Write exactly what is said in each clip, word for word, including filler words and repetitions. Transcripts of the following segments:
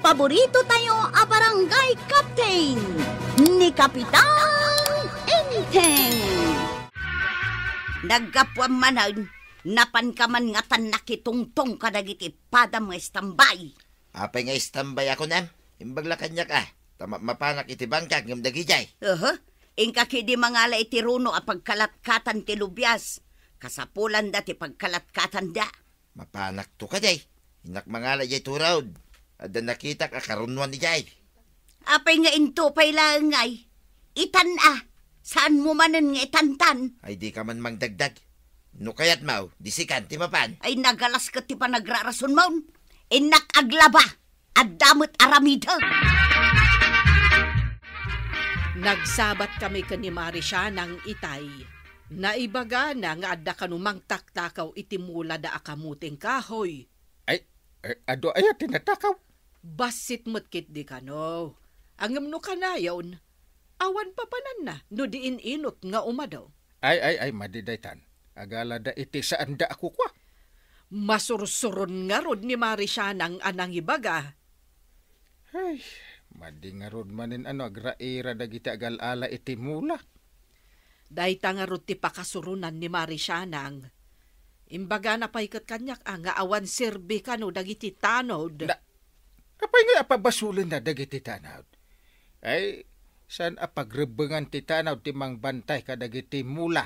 Paborito tayo a barangay captain, ni Kapitan Enteng. Naggapuan manen, napanka man ngatan nakitungtong kadagiti padam nga istambay. Apay nga istambay a kunam? Imbag la kaniak a, ta ma-, mapanak iti bangkag ngem dagijay. Aha, inka ketdi mangala iti runo a pagkalatkatan ti lubias. Kasapulanda ti pagkalatkatanda. Mapanakto kadi. Innak mangala idiay turod. Adda nakitak a karunnoan idiay. Apay nga into pay laeng ngay? Itan a. Saanmo manen nga itantan? Ay, dika man mangdagdag. No kayatmo, di sikan ti mapan. Ay, nagalas ket ti panagrarasonmon. Innak aglaba. Adda met aramidek. Nagsabat kami ken ni Mari Sianang itay. Naibagana nga adda kano mangtaktakaw iti mulada a kamuting kahoy. Ay, eh, adu aya ti natakaw? Bassit met ketdi kano. Ngem no kanayon, awan papananna no di in-inut nga umadu. Ay, ay, ay, madi daytan. Agalada iti saanda a kukua. Masursuron ngarud ni Mari Sianang a nangibaga. Ay, madi ngarud manen a no agraira dagiti agal-ala iti mula. Dayta ngarud ti pakasuronan ni Mari Sianang. Imbagana pay ket kaniak a nga awan serbi kano dagiti tanod. Na, apay nga apabasolenna dagiti tanod? Ay, saan a pagrebbengan ti tanod ti mangbantay kadagiti mula?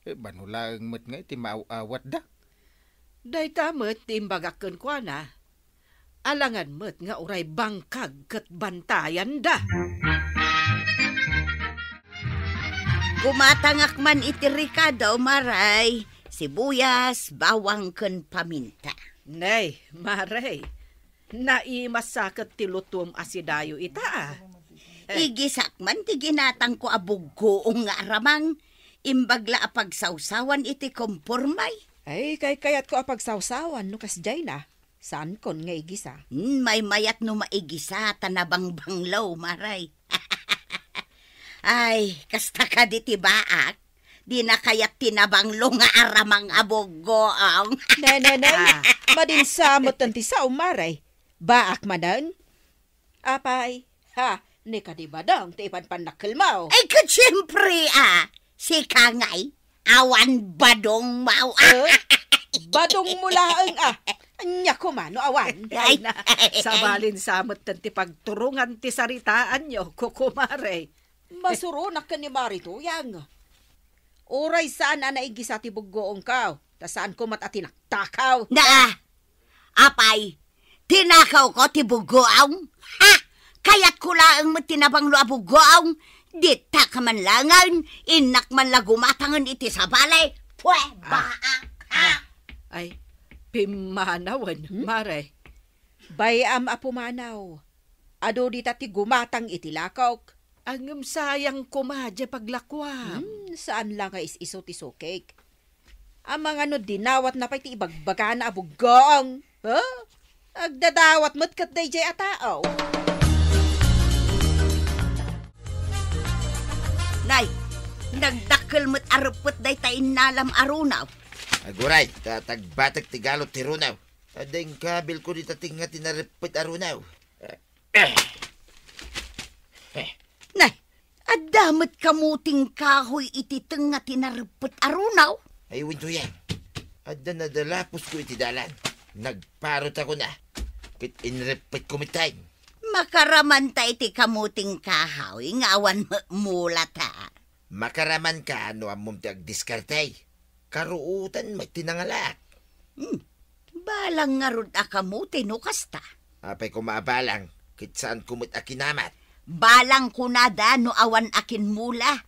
Eh, mano laeng met nga iti maaw-awatda. Dayta met ti imbagak kenkuana. Alangan met nga uray bangkag ket bantayanda. Gumatangak man iti rekado, Maray, sibuyas, bawang, ken paminta. Nay, Maray, naimassa ket ti lutom a sidayo ita, a. Eh. Igisak man ti ginatangko a buggoong nga aramang, imbag la a pagsawsawan iti kompormay. Ay, kaykayatko a pagsawsawan no kasdiayna. Saankon nga igisa. Hmm, maymayat no maigisa ta nabangbanglo, Maray. Ay, kasta kadi ti baak. Dina kayat ti nabanglo nga aramang a buggoong. Ne, ne, ne. Ah. Madinsa met ti sao, Maray. Baak manen? Apay, ha, ni kadi badong ti ipanpannakkelmo. Ay, ket siempre, a, sika ngay, awan badongmo. Eh, badongmo laeng, a. Ania koma no awan. Ay, ay, na, ay, ay. Sabalin sa met ti pagturongan ti saritaanyo, kukumare. Masuronak ken ni Mari Tuyang. Uray saan a naigisa ti buggoongko, ta saanko met a tinaktakaw. Na, apay, tinakawko ti buggoong? Ha? Kayatko laeng met ti nabanglo a buggoong? Ditak man laengen, innak man la gumatangen iti sabali. Pwe, ah, baak, ha? Ah, ay, pimmanawen, hmm? Mare. Bay-am a pumanaw. Adu dita ti gumatang iti lakok. Ngem sayang koma diay paglakuam. Hmm, saan la nga is-isu ti sukik. Amangan no dinawatna pay ti ibagbagana a buggoong. Ha? Agdadawat met ket daydiay a tao. Nay, nagdakkel met a reppet dayta innalam a runaw. Aguray, ta tagbatek ti galot ti runaw. Adda inkabilko dita tengnga ti nareppet a runaw. Nay, adda met kamuting kahoy iti tengnga ti nareppet a runaw? Ay, wen Tuyang. Adda nadalaposko iti dalan. Nagparotako na. Ket inreppetko met tay. Makaramanta iti kamuting kahoy nga awan met mulata. Makaramanka no ammom ti agdiskarte. Karuotan met ti nangalaak. Hmm. Balang ngarud a kamote no kasta. Apay koma a balang, ket saanko met a kinamat. Balang kunada no awan a kinmula.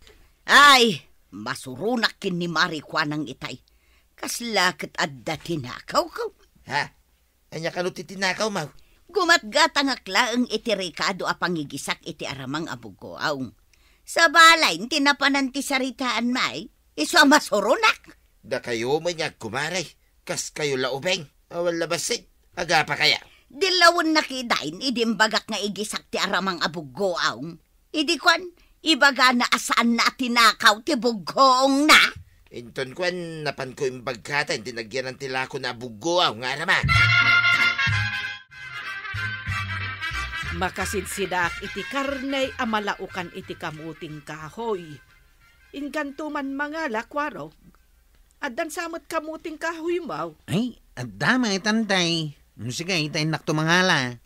Ay, masuronak ken ni Mari Kuanang itay. Kasla ket adda tinakawko. Ha? Ania kano ti tinakawmo? Gumatgatangak laeng iti rekado a pangigisak iti aramang a buggoaw. Sabali, ti napanan ti saritaanmi, isu a masuronak. Dakayo met nga agkumare, kaskayo la ubing, awan la bassit, agapa kaya? Dilawennak idiay, idi imbagak nga igisak ti aramang a buggoaw. Idi kuan, ibagana a saanna a tinakaw ti buggoongna. Inton kuan, napanko imbagkatan ti nagyanan ti lakona a buggoaw nga aramang. Makasinsidaak iti karne a malaokan iti kamuting kahoy. Inkanto man mangala, Kuarog. Addan sa met kamuting kahoymo? Ay, adda met, Antay. Mm, sige, ta innakto mangala.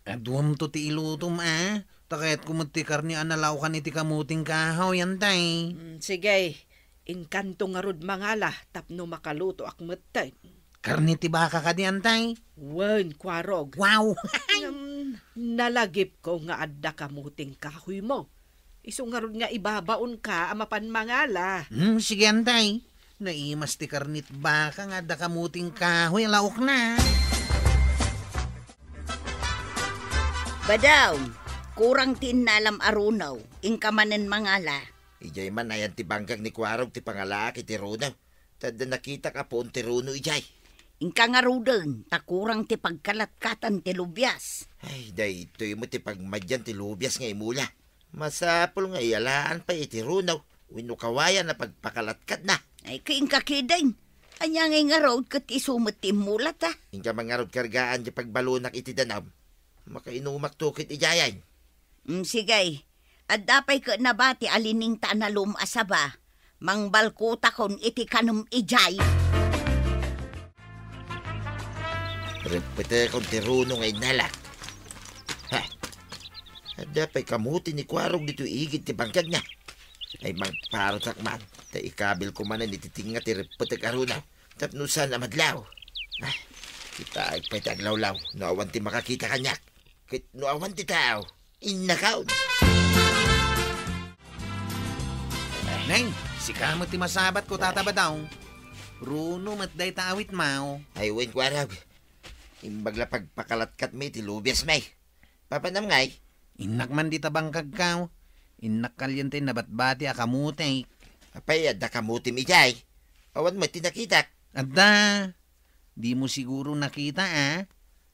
Aduamto ti ilutom, a. Ta kayatko met ti karne a nalaokan iti kamuting kahoy, Antay. Mm, sige, inkanto ngarud mangala tapno makalutoak metten. Karne ti baka kadi, Antay? Wen, Kuarog. Wow! Ngem, nalagipko nga adda kamuting kahoymo. Isu ngarud nga ibabaonka a mapan mangala. Hmm, sige, Antay. Naimas ti karne ti baka nga adda kamuting kahoy a laokna. Badaw, kurang ti innalam a runo, inka manen mangala. Idiay man ayan ti bangkag ni Kuarog ti pangalaak iti runo. Ta adda nakitak a puon ti runo idiay. Inka ngaruden, ta kurang ti pagkalatkatan ti lubias. Ay, daytoy met ti pagmadian ti lubias nga imula. Masapul nga iyalaan pay iti runo wenno kawayan a pagpakalatkatna. Ay, ket inka ketdin. Ania ngay ngarud ket isu met ti immulata? Inka man ngarud kargaan ti pagbalonak iti danum. Makainumakto ket idiayen. Mm, sige. Adda pay ket nabati a liningta a nalum a saba. Mangbalkutakon iti kanem idiay. Reppetekon ti runo nga innalak. Ha! Adda pay kamuti ni Kuarog ditoy igid ti bangkagna. Ay, mangparutak man, ta ikabilko manen iti tengnga ti reppetek a runo tapno saan a madlaw. Ah, kitaek pay ti aglawlaw no awan ti makakita kaniak. Ket no awan ti tao, innakaon. Neng, sika met ti masabatko, Tata Badong. Runo met dayta awitmo. Ay, wen, Kuarog. Imbag la pagpakalatkatmi iti lubiasmi. Papanam ngay? Innak man dita bangkagko. Innak kalien ti nabatbati a kamutik. Apay, adda kamutim idiay? Awan met ti nakitak. Adda. Dimo siguro nakita, a?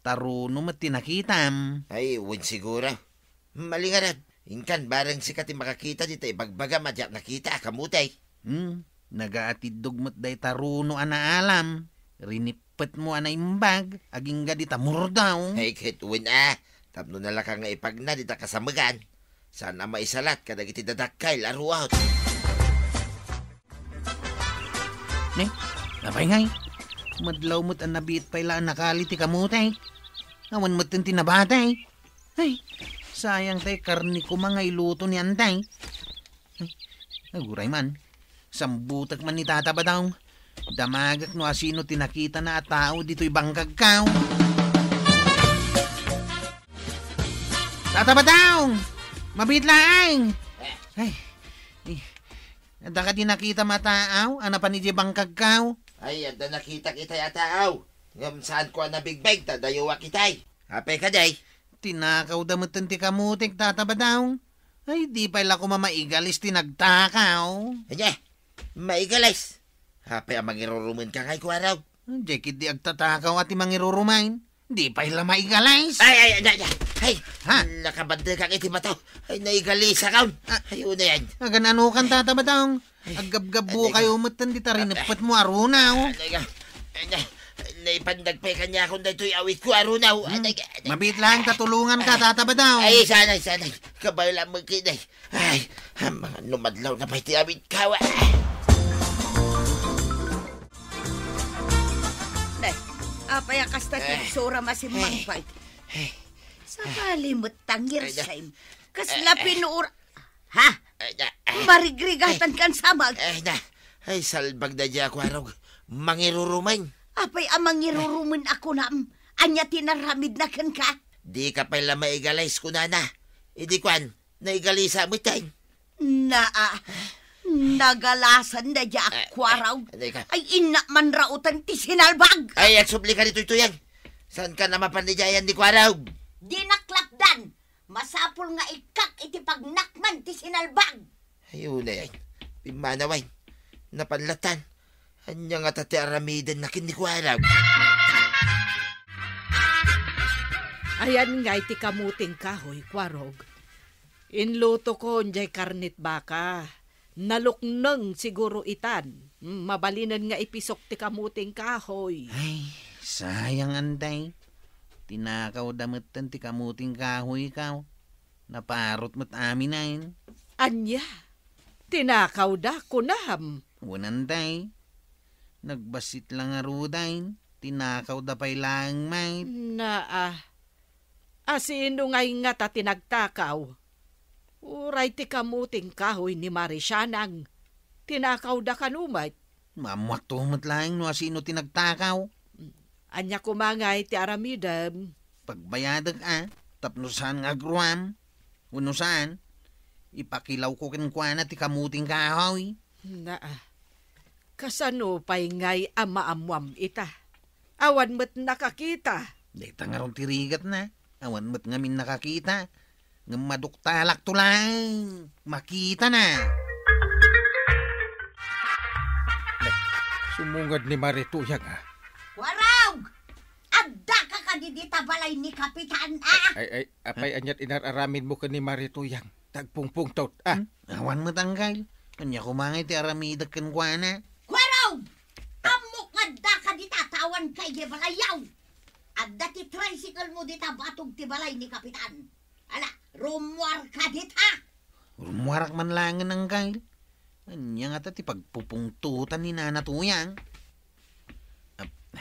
Ta runo met ti nakitam. Ay, wen siguro. Malingarad, inkan bareng sika ti makakita dita ibagbagam a diak nakita a kamuti. Hmm, nagaatiddog met dayta runo a naalam. Rinippetmo a naimbag, agingga dita murdaw. Ay, ket wen a, tapno nalaka nga ipagna dita kasamegan. Saan a maisalat kadagiti dadakkel a ruot. Ne, apay ngay? Madlaw met a nabiit pay la a nakali ti kamuti. Awan metten ti nabati. Ay, sayang tay karne koma nga iluto ni Antay. Ay, aguray man. Sambutek man ni Tata Badong. Damagek no asino ti nakitana a tao ditoy bangkagko. Tata Badong! Mabiit laeng! Ay, eh, adda kadi nakitam a tao a napan idiay bangkagko? Ay, adda nakitak itay a tao. Ngem saanko a nabigbeg ta dayoak itay. Apay kadi? Tinakawda metten ti kamutik, Tata Badong. Ay, di pay la koma maigalis ti nagtakaw. Ania? Maigalis? Apay a mangirurumenka ngay, Kuarog? Diay ketdi agtatakaw a ti mangirurumen. Di pay la maigalis. Ay, ay, ay, ay, ay. Ha? Nakabandekak iti bato. Ay, naigalisakon. Ah. Ay, unayan. Agan-anokan, Tata Badong? Ay. Aggabgabbukayo metten dita rinippetmo a runo. Ay, ay, ay, ay, naipandag pay kaniakon daytoy awitko a runo. Hmm. Ay, ay, ay, mabiit laeng ta tulonganka, Tata Badong. Ay, sanay, sanay. Kabay lang magkiday. Ay, amangan no madlaw na pay ti awitko, a. Nay, apay a kasta ti Eh. Igsura masimmangpay? Eh. Sabali met ta ngirsem. Kasla Eh. pinuor-, ha? Eh, na, eh. Marigrigatankan samag? Eh, na. Ay, salbag na diay a Kuarog. Mangirurumen. Apay a mangirurumen a kunam? Ania ti naramidna kenka? Dika pay la maigalis, kunana. Idi kuan, naigalisak metten. Naa, nagalasan na diay a Eh, Kuarog. Eh, ka- Ay, innak manraoten ti sinalbag. Ay, agsublika ditoy tuyeng. Saanka a mapan idiay ni Kuarog? Dinak lapdan. Masapul nga ikkak iti pagnakman ti sinalbag. Ay, unayan. Pimmanawen. Napan latan. Ania ngata ti aramidenna ken ni Kuarog? Ayan ngay ti kamuting kahoy, Kuarog. Inlutokon diay karne ti baka. Nalukneng siguro itan. Mm, mabalinen nga ipisok ti kamuting kahoy. Ay, sayang, Antay. Tinakawda metten ti kamuting kahoykaw. Naparot met aminen. Ania? Tinakawda, kunam? Wen, anday. Nagbassit la ngaruden. Tinakawda pay laeng met. Naa. A, sino ngay ngata ti nagtakaw? Uray ti kamuting kahoy ni Mari Sianang. Tinakawda kano met? Maammuakto met laeng no asino ti nagtakaw. Ania koma ngay ti aramidem? Pagbayadek a, tapno saan nga agruam. Wenno saan, ipakilawko kenkuana ti kamuting kahoy. Naa, kasano pay ngay a maammuam ita? Awan met nakakita. Dayta ngarud ti rigatna. Awan met ngamin nakakita. Ngem maduktalakto laeng. Makitana. Sumungad ni Mari Tuyang, a. Warog! Addaka kadi dita balay ni Kapitan, a? Ay, ay, apay, ania ti inar-aramidmo ken ni Mari Tuyang? Tagpungpungtot, a? Hmm? Awan met, Anggal. Ania koma ngay ti aramidek kenkuana? Warog! Ammok nga addaka dita, ta awanka idiay balayyo. Adda ti tricycle mo dita batog ti balay ni Kapitan. Ala, rummuarka dita! Rummuarak man laengen, Anggal. Ania ngata ti pagpupungtotan ni Nana Tuyang? Ap-,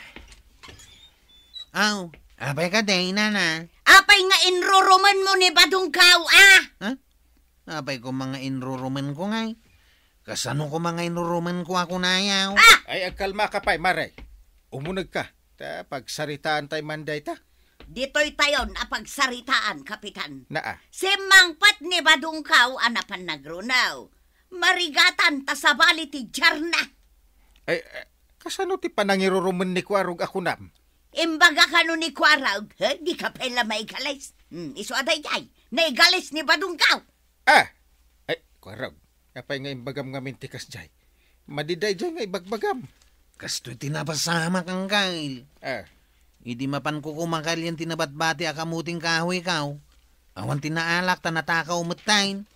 aw, apay kadi, Nana? Apay nga inrurumenmo ni Badongkaw, a? Ha? Apay koma nga inrurumenko ngay? Kasano koma nga inrurumenko a kunayaw? Ah! Ay, agkalmaka pay, Mare. Umunegka. Ta pagsaritaantay man dayta. Ditoytayon a pagsaritaan, Kapitan. Naa. Simmangpet ni Badongkaw a napan nagrunaw. Marigatan ta sabali ti diarna. Ay, eh, kasano ti panangirurumen ni Kuarog a kunam? Imbaga kano ni Kuarog, he, dika pay la maigalis. Hmm, isu a daydiay, naigalis ni Badongkaw. Ah! Ay, Kuarog, apay nga imbagam ngamin ti kasdiay? Madi daydiay nga ibagbagam. Kastoy ti napasamak, Anggal. Ah. Idi mapanko kumakalian ti nabatbati a kamuting kahoykaw, awan ti naalak ta natakaw metten.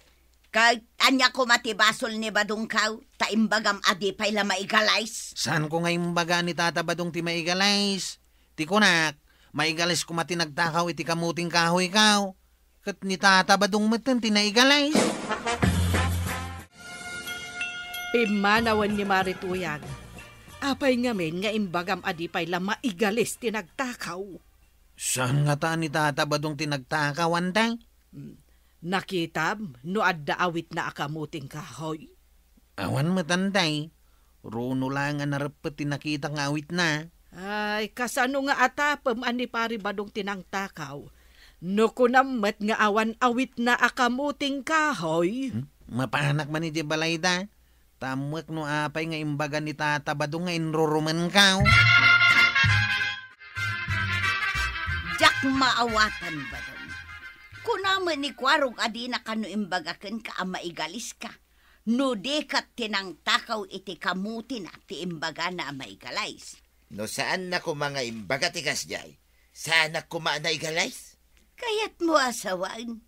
Ket ania koma ti basol ni Badongkaw, ta imbagam a di pay la maigalis? Saanko nga imbaga ni Tata Badong ti maigalis? Ti kunak, maigalis koma ti nagtakaw iti kamuting kahoykaw. Ket ni Tata Badong metten ti naigalis. Pimmanawen ni Mari Tuyang. Apay ngamin nga imbagam a di pay la maigalis ti nagtakaw? Saan ngata ni Tata Badong ti nagtakaw, anday? Hmm. Nakitam no adda awitna a kamuting kahoy? Awan met, anday. Runo laeng a nareppet ti nakitak nga awitna. Ay, kasano nga atapem a ni Pari Badong ti nangtakaw? No kunam met nga awan awitna a kamuting kahoy? Hmm? Mapanak man idiay balayda. Ta ammoek no apay nga imbaga ni Tata Badong nga inrurumenkaw. Diak maawatan, Badong. Kuna met ni Kuarog a dina kano imbaga kenka a maigaliska. No di ket ti nangtakaw iti kamutina ti imbagana a maigalis. No saanna koma nga imbaga ti kasdiay, saanak koma a naigalis? Kayatmo a sawen,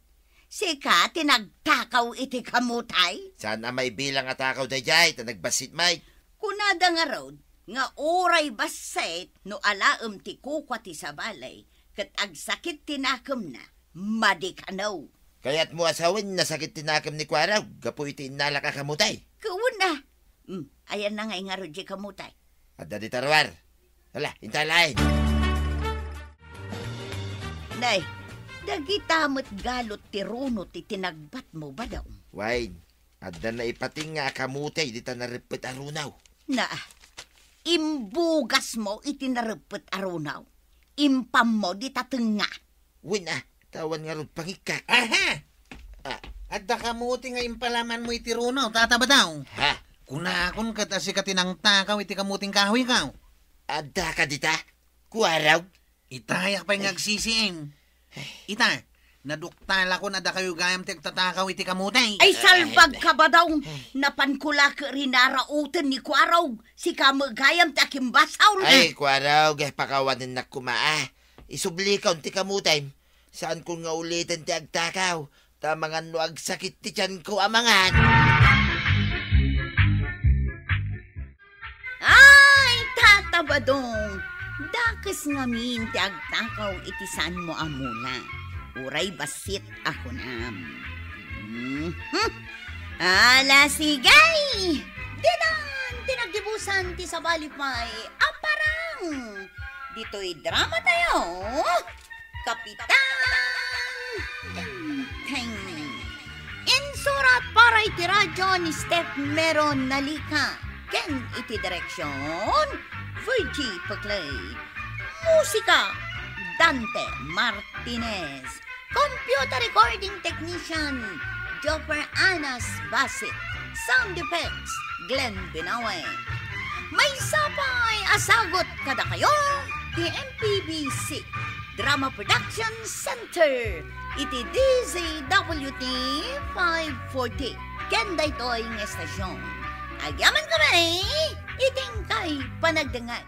sika ti nagtakaw iti kamutay? Saan a maibilang a takaw daydiay, ta nagbassit met. Kunada ngarud nga uray bassit no alaem ti kukua ti sabali, ket agsakit ti nakemna, madi kano. Kayatmo a sawen, nasakit ti nakem ni Kuarog gapu iti innalak a kamutay. Kuna. Hmm, ayanna ngay ngarud diay kamutay? Adda dita ruar. Hala, inta laeng. Nay, dagita met galut ti runo ti tinagbatmo, Badong. Wen, adda naipatingnga a kamutay dita nareppet a runo. Naa, imbugasmo iti nareppet a runo. Impammo dita tengnga. Wen a, ta awan ngarud pangikkak. Aha! Ah. Adda kamuti nga impalamanmo iti runo, Tata Badong. Ha? Kunakon ket a sika ti nangtakaw iti kamuting kahoykaw. Adda ka dita? Kuarog? Itayak pay nga agsisiim. Ita, naduktalakon a dakayo gayam ti agtatakaw iti kamuti. Ay, salbag ka, Badong! Napanko la ket rinarauten ni Kuarog. Sika met gayam ti akimbasol. Ay, Kuarog, eh, pakawanennak koma, ah. Isublikon ti kamutim. Saankon nga uliten ti agtakaw, ta amangan no agsakit ti tianko amangan. Ay, Tata Badong, Dakes ngamin ti agtakaw iti sanmo a mula. Uray bassit a kunam. Mhm. Ala, sige! Ditan ti naggibusan ti sabali pay a parang. Ditoy drama tayo, Kapitan Enteng. Insurat para iti radyo ni Steph Meron Nalica ken iti direksyon, Virgie Paclay. Musika, Dante Martinez. Computer recording technician, Jopper Anas Basit. Sound effects, Glenn Binawe. Maysa pay a sagut kadakayo ti M P B C Drama Production Center iti D Z W T five forty. Ken daytoy nga estasyon, agyamankami iti inkay panagdengngeg.